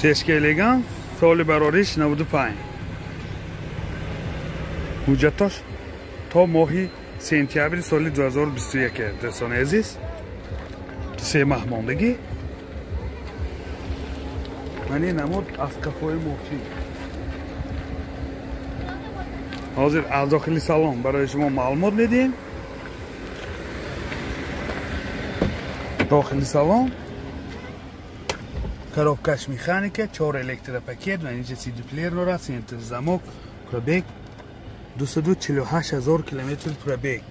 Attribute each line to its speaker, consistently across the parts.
Speaker 1: Сешка Элеганс, соли барориш 95. Ҳуҷҷатош то моҳи сентябри соли 2021. Дӯстони азиз, се маҳ мондагӣ. Ман ин намуд аз қафои мошин. Ҳозир аз дохили салон барои шумо маълумот медиҳем. Дохили салон коробкаш механика, 4 электропакет ва инҷа CD плеер дорад, центр замок, пробег 248 ҳазор километр пробег.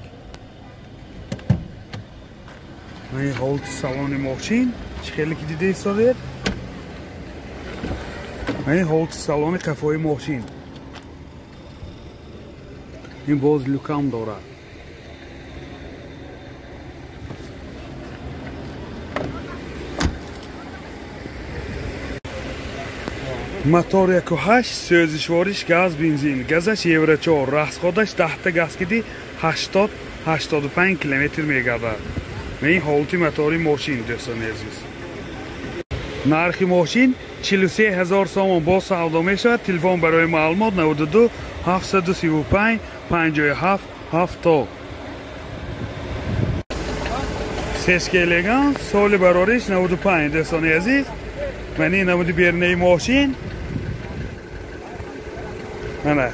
Speaker 1: Ман ин ҳолати салони мошин чӣ хеле ки дида истодед. Ман ин ҳолати салони қафои мошин. Ин боз люкам дорад. Мотор 1.8, сӯзишвориш газ, бензин. Газаш Евро 4, расходаш 10 газ киди 80-85 километр мегардад. Ин ҳолати мотори мошин, дӯстони азиз. Нархи мошин 43 ҳазор сомон бо савдо мешавад. Телефон барои маълумот 92 735 57 70. Сешка Элеганс, соли барориш 95, дӯстони азиз. Ман ин намуди бернаи мошин. Мана.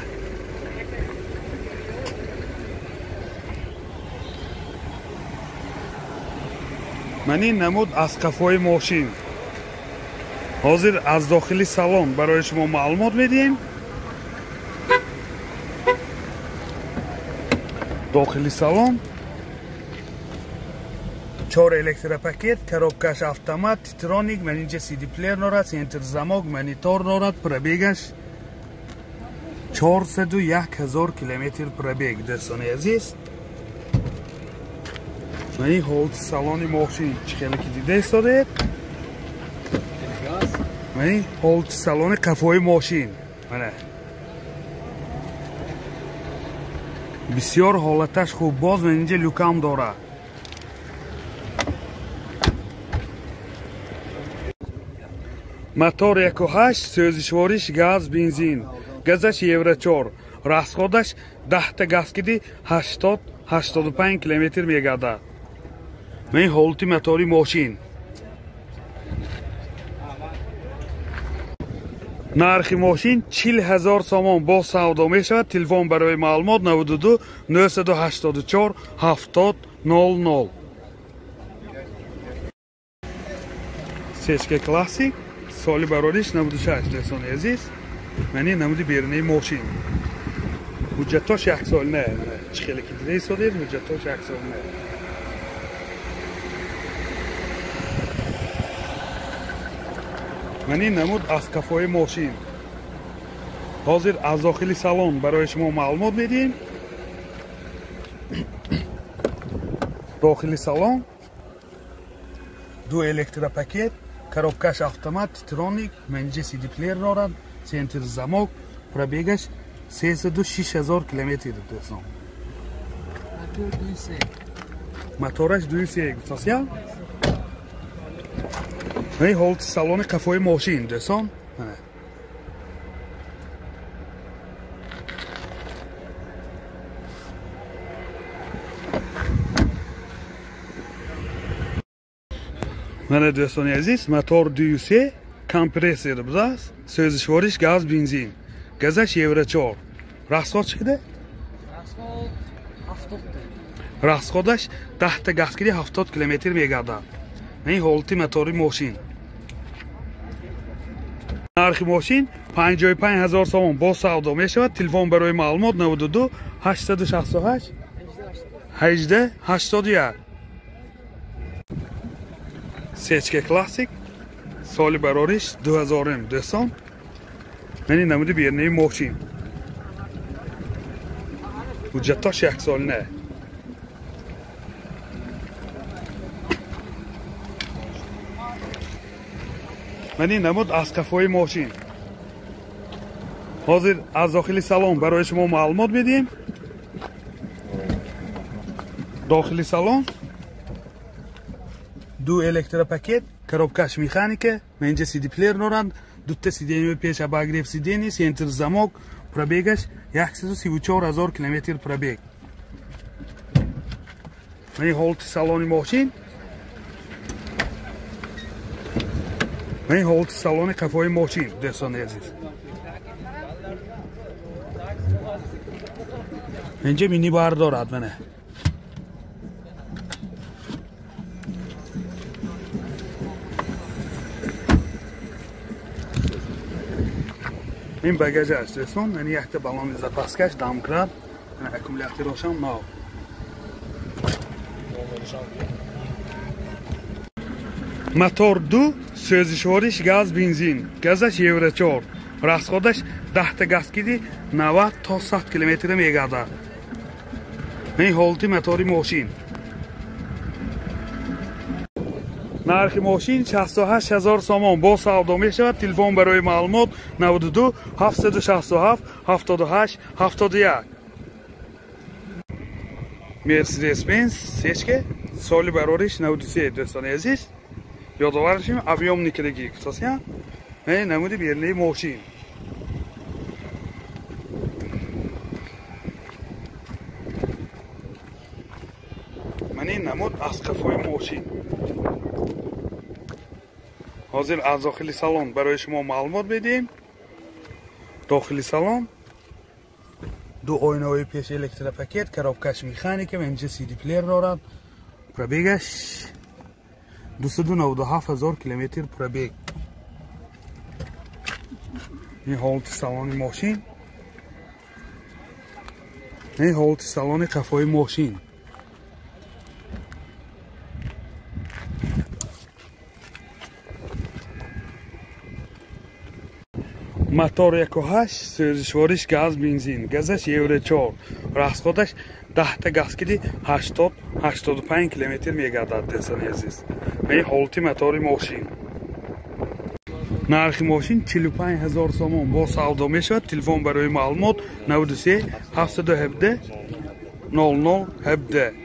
Speaker 1: Ман ин намуд аз қафои мошин. Ҳозир аз дохили салон барои шумо маълумот медиҳем. Дохили салон 4 электропакет, коробкаш автомат, титроник, ман инҷа CD плеер дорад, центр замок, монитор дорад, пробегаш 401 ҳазор километр пробег, дӯстони азиз. Ман ин ҳолати салони мошин чӣ хеле ки дида истодед. Ман ин ҳолати салони қафои мошин. Мана. Бисёр ҳолаташ хуб, боз ман инҷа люкам дорад. Мотор 1.8, сӯзишвориш газ, бензин. Газаш Евро 4, расходаш 10 газ киди 80-85 километр мегардад. Ман ҳолати мотори мошин. Нархи мошин 40 ҳазор сомон бо савдо мешавад. Телефон барои маълумот 92 984 70 00. Сешка Классик, соли барориш 96, дӯстони азиз. Ман ин намуди берунаи мошин. Ҳуҷҷатош як сол не. Чӣ хеле ки дида истодед, ҳуҷҷатош як сол не. Ман ин намуд аз қафои мошин. Ҳозир аз дохили салон барои шумо маълумот медиҳем. Дохили салон 2 электропакет, коробкаш автомат, титроник, менеҷер CD плеер дорад, центр замок, пробегаш 306 ҳазор километр, дӯстон. Мотораш 2.3 гуфтасия. Ин ҳолати салони қафои мошин, дӯстон. Мана дӯстони азиз, мотор 2.3 компрессор будааст, сӯзишвориш газ, бензин. Газаш Евро 4. Расход чӣ кида?
Speaker 2: Расход 70.
Speaker 1: Расходаш 10 газ киди 70 километр мегардад. Ин ҳолати мотори мошин. Нархи мошин 55 ҳазор сомон бо савдо мешавад. Телефон барои маълумот 92 868 18 81. Сечка Классик, соли барориш 2000, дӯстон. Ман ин намуди бернаи мошин. Ҳуҷҷатош як сол не. Ман ин намуд аз қафои мошин. Ҳозир аз дохили салон барои шумо маълумот медиҳем. Дохили салон ду электропакет, коробкаш механика, инҷа CD плеер доранд, дута сиденье пеш обогрев сиденье, центр замок, пробегаш 134 000 километр пробег. Ин ҳолати салони мошин. Ин ҳолати салони қафои мошин, дӯстони азиз. Инҷа мини бар дорад мана. Ин багаж аст дӯстон, яъне якта баллони запаскаш домкрат, аккумуляторошам нав. Мотор 2, сӯзишвориш газ бензин, газаш Евро 4, расходаш 10 газ киди 90 то 100 километр мегардад. Ин ҳолати мотори мошин. Нархи мошин 68 000 сомон бо савдо мешавад. Телефон барои маълумот 92 767 78 71. Mercedes-Benz сечка соли барориш 93 дӯстони азиз. Ёдовар шим объёмникадаги гуфтасия. Намуди берли мошин. Ман ин намуд аз қафои мошин. Ҳозир аз дохили салон барои шумо маълумот медиҳем. Дохили салон ду оинаҳои пеш электропакет, коробкаш механика, инҷа CD плеер дорад. Пробегаш 297 000 километр пробег. Ин ҳолати салони мошин. Ин ҳолати салони қафои мошин. Мотор 1.8, сӯзишвориш газ бензин, газаш Евро 4, расходаш 10 газ киди 80-85 километр мегардад дӯстони азиз. Ин ҳолати мотори мошин. Нархи мошин 45 000 сомон бо савдо мешавад. Телефон барои маълумот 93 717 00 17.